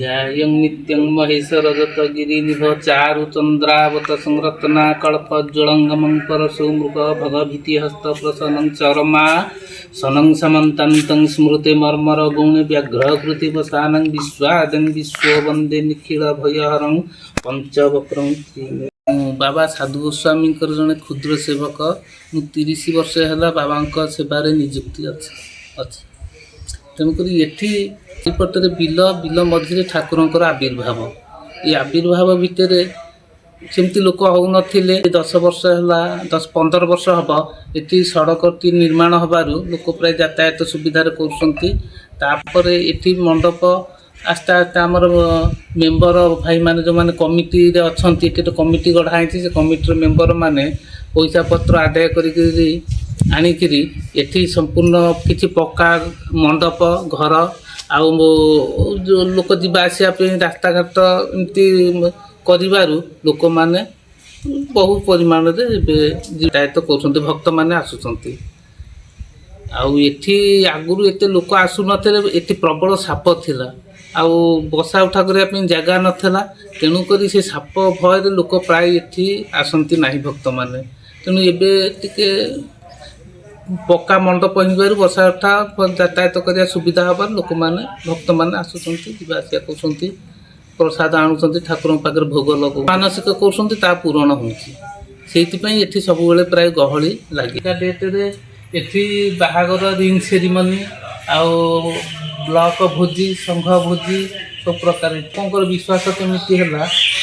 ଧ୍ୟାୟଂ ନିତ୍ୟଂ ମହେଶ ରଜତ ଗିରିନିଭ ଚାରୁ ଚନ୍ଦ୍ରାବତ ସଂରତ୍ନା କଳ୍ପଜ୍ୱଳଙ୍ଗମଂ ପରଶୁ ମୃଗ ଭଗଭୀତିହସ୍ତ ପ୍ରସନ୍ନଂ ଚରମା ସନଂ ସମନ୍ତାନ୍ତଂ ସ୍ମୃତି ମର୍ମର ଗୁଣ ବ୍ୟାଘ୍ରକୃତି ବସାନଂ ବିଶ୍ୱାଦଂ ବିଶ୍ୱ ବନ୍ଦେ ନିଖିଳ ଭୟହରଂ ପଞ୍ଚବକ୍ରଂ। ମୁଁ ବାବା ସାଧୁ ଗୋସ୍ୱାମୀଙ୍କର ଜଣେ କ୍ଷୁଦ୍ର ସେବକ। ମୁଁ 30 ବର୍ଷ ହେଲା ବାବାଙ୍କ ସେବାରେ ନିଯୁକ୍ତି ଅଛି। ତେଣୁକରି ଏଠି ଏପଟରେ ବିଲ, ବିଲ ମଝିରେ ଠାକୁରଙ୍କର ଆବିର୍ଭାବ। ଏ ଆବିର୍ଭାବ ଭିତରେ ସେମିତି ଲୋକ ହେଉନଥିଲେ। 10 ବର୍ଷ ହେଲା, 10-15 ବର୍ଷ ହେବ ଏଠି ସଡ଼କଟି ନିର୍ମାଣ ହେବାରୁ ଲୋକ ପ୍ରାୟ ଯାତାୟାତ ସୁବିଧାରେ କରୁଛନ୍ତି। ତାପରେ ଏଠି ମଣ୍ଡପ ଆସ୍ତେ ଆସ୍ତେ ଆମର ମେମ୍ବର ଭାଇମାନେ, ଯେଉଁମାନେ କମିଟିରେ ଅଛନ୍ତି, ଏଠି ଗୋଟେ କମିଟି ଗଢ଼ା ହେଇଛି। ସେ କମିଟିର ମେମ୍ବର ମାନେ ପଇସା ପତ୍ର ଆଦାୟ କରିକିରି ଆଣିକିରି ଏଠି ସମ୍ପୂର୍ଣ୍ଣ କିଛି ପକ୍କା ମଣ୍ଡପ ଘର ଆଉ ଯୋଉ ଲୋକ ଯିବା ଆସିବା ପାଇଁ ରାସ୍ତାଘାଟ ଏମିତି କରିବାରୁ ଲୋକମାନେ ବହୁ ପରିମାଣରେ ଏବେ ଯାତାୟାତ କରୁଛନ୍ତି, ଭକ୍ତମାନେ ଆସୁଛନ୍ତି। ଆଉ ଏଠି ଆଗରୁ ଏତେ ଲୋକ ଆସୁନଥିଲେ। ଏଠି ପ୍ରବଳ ସାପ ଥିଲା ଆଉ ବସା ଉଠା କରିବା ପାଇଁ ଜାଗା ନଥିଲା। ତେଣୁକରି ସେ ସାପ ଭୟରେ ଲୋକ ପ୍ରାୟ ଏଠି ଆସନ୍ତି ନାହିଁ ଭକ୍ତମାନେ। ତେଣୁ ଏବେ ଟିକେ ପକ୍କା ମଣ୍ଡପ ହେଇଯିବାରୁ ବସା ଉଠା, ଯାତାୟାତ କରିବା ସୁବିଧା ହେବାରୁ ଲୋକମାନେ, ଭକ୍ତମାନେ ଆସୁଛନ୍ତି, ଯିବା ଆସିବା କରୁଛନ୍ତି, ପ୍ରସାଦ ଆଣୁଛନ୍ତି, ଠାକୁରଙ୍କ ପାଖରେ ଭୋଗ ଲଗାଉ ମାନସିକ କରୁଛନ୍ତି, ତାହା ପୂରଣ ହେଉଛି। ସେଇଥିପାଇଁ ଏଠି ସବୁବେଳେ ପ୍ରାୟ ଗହଳି ଲାଗେ। ଡେଟ୍ରେ ଏଠି ବାହାଘର, ରିଙ୍ଗ ସେରିମନି ଆଉ ବ୍ଲକ ଭୋଜି, ସଂଘ ଭୋଜି ସବୁ ପ୍ରକାର। ଲୋକଙ୍କର ବିଶ୍ୱାସ କେମିତି ହେଲା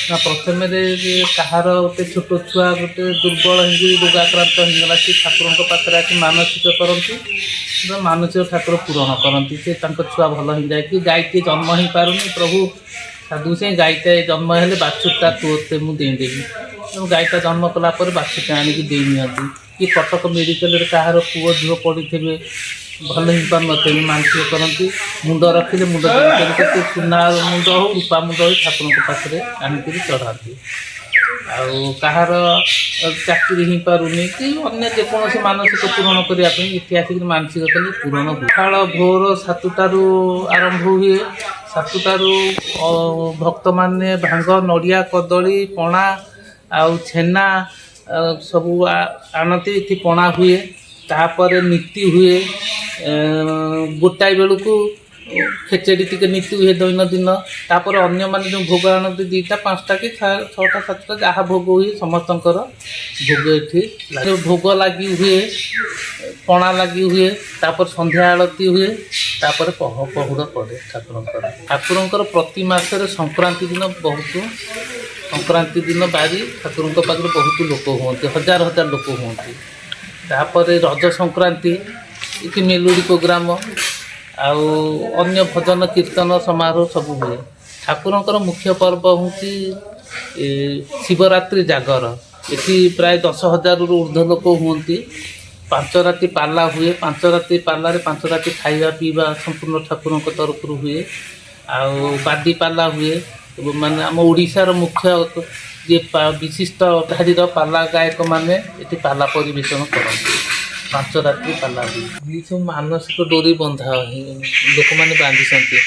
ନା, ପ୍ରଥମରେ ଯେ କାହାର ଗୋଟେ ଛୋଟ ଛୁଆ ଗୋଟେ ଦୁର୍ବଳ ହେଇକି ରୋଗାକ୍ରାନ୍ତ ହେଇଗଲା, ସେ ଠାକୁରଙ୍କ ପାଖରେ ଆସି ମାନସିକ କରନ୍ତି। ତ ମାନସିକ ଠାକୁର ପୂରଣ କରନ୍ତି, ସେ ତାଙ୍କ ଛୁଆ ଭଲ ହେଇଯାଏ। କି ଗାଈଟିଏ ଜନ୍ମ ହେଇପାରୁନି, ପ୍ରଭୁ ସାଧୁ ସେ ଗାଈଟା ଜନ୍ମ ହେଲେ ବାଛୁରୀଟା ତୋତେ ମୁଁ ଦେଇଦେବି। ତେଣୁ ଗାଈଟା ଜନ୍ମ କଲା ପରେ ବାଛୁରୀଟା ଆଣିକି ଦେଇ ନିଅନ୍ତି। କି କଟକ ମେଡ଼ିକାଲରେ କାହାର ପୁଅ ଝିଅ ପଡ଼ିଥିବେ, ଭଲ ହେଇପାରୁନଥିବେ, ମାନସିକ କରନ୍ତି, ମୁଣ୍ଡ ରଖିଲେ ମୁଣ୍ଡ ଦେଇକରି ସୁନା ମୁଣ୍ଡ ହଉ, ରୂପା ମୁଣ୍ଡ ହଉ, ଠାକୁରଙ୍କ ପାଖରେ ଆଣିକିରି ଚଢ଼ାନ୍ତି। ଆଉ କାହାର ଚାକିରି ହେଇପାରୁନି କି ଅନ୍ୟ ଯେକୌଣସି ମାନସିକ ପୂରଣ କରିବା ପାଇଁ ଏଠି ଆସିକିରି ମାନସିକ କଲେ ପୂରଣ ହୁଏ। ସକାଳ ଭୋର 7ଟାରୁ ଆରମ୍ଭ ହୁଏ। 7ଟାରୁ ଭକ୍ତମାନେ ଭାଙ୍ଗ, ନଡ଼ିଆ, କଦଳୀ, ପଣା ଆଉ ଛେନା ସବୁ ଆଣନ୍ତି। ଏଠି ପଣା ହୁଏ। ତାପରେ ନୀତି ହୁଏ। ଗୋଟାଏ ବେଳକୁ ଖେଚେଡ଼ି ଟିକେ ନୀତି ହୁଏ ଦୈନନ୍ଦିନ। ତାପରେ ଅନ୍ୟମାନେ ଯେଉଁ ଭୋଗ ଆଣନ୍ତି, 2ଟା, 5ଟା କି 6ଟା, 7ଟା, ଯାହା ଭୋଗ ହୁଏ, ସମସ୍ତଙ୍କର ଭୋଗ ଏଠି ଲାଗେ। ଭୋଗ ଲାଗି ହୁଏ, ପଣା ଲାଗି ହୁଏ, ତାପରେ ସନ୍ଧ୍ୟା ଆଳତି ହୁଏ, ତାପରେ ପହୁଡ଼ ପଡ଼େ ଠାକୁରଙ୍କର। ଠାକୁରଙ୍କର ପ୍ରତି ମାସରେ ସଂକ୍ରାନ୍ତି ଦିନ ବହୁତ, ସଂକ୍ରାନ୍ତି ଦିନ ବାରି ଠାକୁରଙ୍କ ପାଖରେ ବହୁତ ଲୋକ ହୁଅନ୍ତି, ହଜାର ହଜାର ଲୋକ ହୁଅନ୍ତି। ତାପରେ ରଜ ସଂକ୍ରାନ୍ତି ଏଠି ମେଲୋଡ଼ି ପ୍ରୋଗ୍ରାମ ଆଉ ଅନ୍ୟ ଭଜନ କୀର୍ତ୍ତନ ସମାରୋହ ସବୁ ହୁଏ। ଠାକୁରଙ୍କର ମୁଖ୍ୟ ପର୍ବ ହେଉଛି ଶିବରାତ୍ରି ଜାଗର। ଏଠି ପ୍ରାୟ 10,000ରୁ ଉର୍ଦ୍ଧ୍ୱ ଲୋକ ହୁଅନ୍ତି। 5 ରାତି ପାଲା ହୁଏ। 5 ରାତି ପାଲାରେ 5 ରାତି ଖାଇବା ପିଇବା ସମ୍ପୂର୍ଣ୍ଣ ଠାକୁରଙ୍କ ତରଫରୁ ହୁଏ। ଆଉ ବାଦି ପାଲା ହୁଏ। ଏବଂ ମାନେ ଆମ ଓଡ଼ିଶାର ମୁଖ୍ୟ ଯିଏ ବିଶିଷ୍ଟ ଧାଡ଼ିର ପାଲା ଗାୟକମାନେ ଏଠି ପାଲା ପରିବେଷଣ କରନ୍ତି। 5 ରାତ୍ରି ପାଲା ହୁଏ। ଏ ସବୁ ମାନସିକ ଡୋରି ବନ୍ଧା ଲୋକମାନେ ବାନ୍ଧିଛନ୍ତି।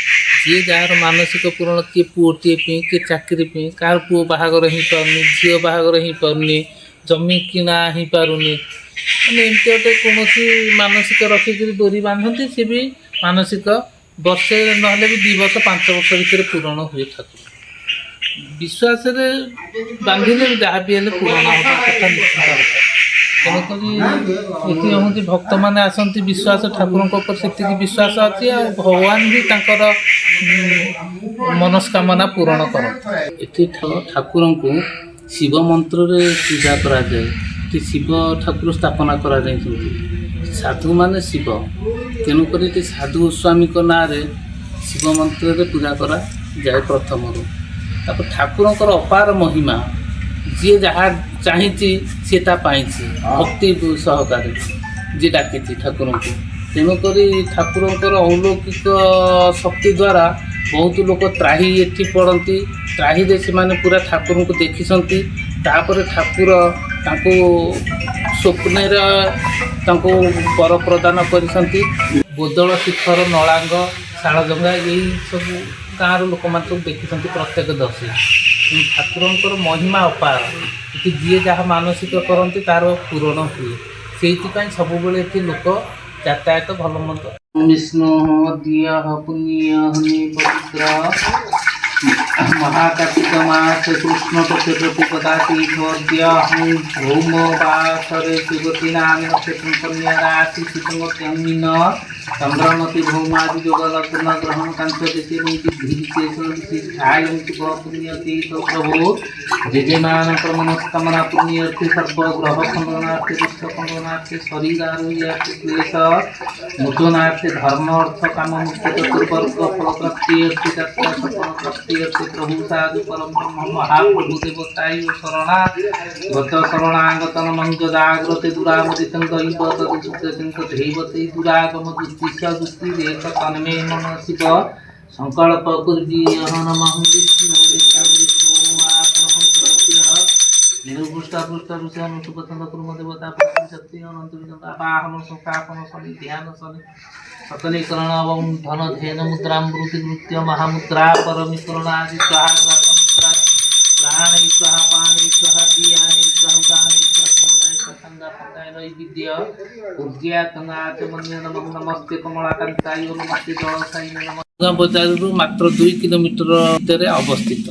ଯିଏ ଯାହାର ମାନସିକ ପୂରଣ, କିଏ ପୁଅଟିଏ ପାଇଁ, କିଏ ଚାକିରି ପାଇଁ, କାହାର ପୁଅ ବାହାଘର ହେଇପାରୁନି, ଝିଅ ବାହାଘର ହେଇପାରୁନି, ଜମି କିଣା ହେଇପାରୁନି, ମାନେ ଏମିତି ଗୋଟେ କୌଣସି ମାନସିକ ରଖିକିରି ଡୋରି ବାନ୍ଧନ୍ତି। ସେ ବି ମାନସିକ ବର୍ଷେ ନହେଲେ ବି 2 ବର୍ଷ, 5 ବର୍ଷ ଭିତରେ ପୂରଣ ହୁଏ। ଠାକୁର ବିଶ୍ୱାସରେ ବାନ୍ଧିଲେ ଯାହା ବି ହେଲେ ପୂରଣ ହେବା କଥା, ନିଶ୍ଚିତ କଥା। ତେଣୁକରି ଏଠି ହେଉଛି ଭକ୍ତମାନେ ଆସନ୍ତି, ବିଶ୍ୱାସ ଠାକୁରଙ୍କ ଉପରେ ସେତିକି ବିଶ୍ୱାସ ଅଛି ଆଉ ଭଗବାନ ବି ତାଙ୍କର ମନସ୍କାମନା ପୂରଣ କରନ୍ତି। ଏଠି ଠାକୁରଙ୍କୁ ଶିବ ମନ୍ତ୍ରରେ ପୂଜା କରାଯାଏ। ଏଠି ଶିବ ଠାକୁର ସ୍ଥାପନା କରାଯାଇଛନ୍ତି। ସାଧୁମାନେ ଶିବ, ତେଣୁକରି ଏଠି ସାଧୁ ସ୍ୱାମୀଙ୍କ ନାଁରେ ଶିବ ମନ୍ତ୍ରରେ ପୂଜା କରାଯାଏ ପ୍ରଥମରୁ। ତାପରେ ଠାକୁରଙ୍କର ଅପାର ମହିମା, ଯିଏ ଯାହା ଚାହିଁଛି ସିଏ ତା ପାଇଛି, ଭକ୍ତି ସହକାରେ ଯିଏ ଡାକିଛି ଠାକୁରଙ୍କୁ। ତେଣୁକରି ଠାକୁରଙ୍କର ଅଲୌକିକ ଶକ୍ତି ଦ୍ୱାରା ବହୁତ ଲୋକ ତ୍ରାହି ଏଠି ପଡ଼ନ୍ତି। ତ୍ରାହିରେ ସେମାନେ ପୁରା ଠାକୁରଙ୍କୁ ଦେଖିଛନ୍ତି। ତାପରେ ଠାକୁର ତାଙ୍କୁ ସ୍ୱପ୍ନରେ ତାଙ୍କୁ ବର ପ୍ରଦାନ କରିଛନ୍ତି। ବୋଦଳ ଶିଖର, ନଳାଙ୍ଗ, ଶାଳଜଙ୍ଗା, ଏଇ ସବୁ ଗାଁର ଲୋକମାନେ ସବୁ ଦେଖିଛନ୍ତି ପ୍ରତ୍ୟକ୍ଷଦର୍ଶୀ। କିନ୍ତୁ ଠାକୁରଙ୍କର ମହିମା ଅପାର। ଏଠି ଯିଏ ଯାହା ମାନସିକ କରନ୍ତି, ତାର ପୂରଣ ହୁଏ। ସେଇଥିପାଇଁ ସବୁବେଳେ ଏଠି ଲୋକ ଯାତାୟାତ, ଭଲ ମନ୍ଦ। ବିଷ୍ଣୁ ଦିୟ ପୁଣ୍ୟ ପବିତ୍ର ମହାକାର୍ତ୍ତିକ ମାସ କୃଷ୍ଣ ପକ୍ଷ ପ୍ରତିପଦା ତୀର୍ଥ ଭୌମ ବାସରେ ଯୁବତୀ ନାମ ନକ୍ଷତ୍ର, କନ୍ୟା ରାଶି, ଶିବଙ୍କ ମୀନ, ଚନ୍ଦ୍ରମତୀ ଭୌମାଦି ଯୋଗ, ଲଗ୍ନ ଗ୍ରହଣ କାଞ୍ଚ ବିଶେଷ ବିଶିଷ୍ଠାୟଂ ଶୁଭ ପୁଣ୍ୟ ତୀର୍ଥ ପ୍ରଭୁ ଯଜମାନଙ୍କର ମନସ୍କାମନା ପୁଣ୍ୟାର୍ଥେ, ସର୍ବ ଗ୍ରହ ଖଣ୍ଡନାର୍ଥେ, ଦୁଷ୍ଟ ଖଣ୍ଡନାର୍ଥେ, ଶରୀର ଆରୋଗ୍ୟାର୍ଥେ, କ୍ଲେଶ ମୋଚନାର୍ଥେ, ଧର୍ମ, ଅର୍ଥ, କାମ, ମୋକ୍ଷ, ଚତୁର୍ବର୍ଗ ଫଳ ପ୍ରାପ୍ତି ଅର୍ଥେ, ଯାତ୍ରା ସଫଳ ପ୍ରାପ୍ତି ଅର୍ଥେ, ପ୍ରଭୁ ସାଧୁ ପରମ ବ୍ରହ୍ମ ମହାପ୍ରଭୁ ଦେବତାୟ ଶରଣା ଗତ ଶରଣାଗତ ନମං ଜାଗ୍ରତେ ଦୁରାମଦିतं ଦୈବତ ଦୁଷ୍କୃତିं ଧୈବତେ ଦୁରାଗମ ଦୁସ୍ତିଷ ଦୁସ୍ତିରେକ ତନ୍ମେ ମନ ଶିବ ସଂକଳ୍ପ କୁର୍ବୀୟ ନମଃ। ବିଷ୍ଣୁ ବିଷ୍ଣୁ ବିଷ୍ଣୁ। ନିରୁପୃଷ୍ଠ ପୃଷ୍ଠ ଋଷି ଅନୁସୁପଚନ୍ଦ କୁର୍ମ ଦେବତା ଶକ୍ତି ଅନନ୍ତ ଆବାହନ ସଂସ୍ଥାପନ ଶନି ଧ୍ୟାନ ଶନି ସକଲୀକରଣ ଏବଂ ଧନ ଧେନ ମୁଦ୍ରାମୃତି କୃତ୍ୟ ମହାମୁଦ୍ରା ପରମୀକରଣ ଆଦି ସ୍ୱାହା ମୁଦ୍ରା ପ୍ରାଣେ ସ୍ୱାହା, ପାଣେ ସ୍ୱାହା, ଦିୟାନେ ସ୍ୱାହା, ଉଦାନେ ସ୍ୱାହା, ସମଦାୟ ସ୍ୱାହା, ଫଙ୍ଗାୟ ନୈବେଦ୍ୟ ଉର୍ଜ୍ୟାତନାଚମନ୍ୟ ନମଃ। ନମସ୍ତେ କମଳାକାନ୍ତାୟ, ନମସ୍ତେ ଜଳସାଇନ ନମଃ। ବଜାରରୁ ମାତ୍ର 2 କିଲୋମିଟର ଭିତରେ ଅବସ୍ଥିତ।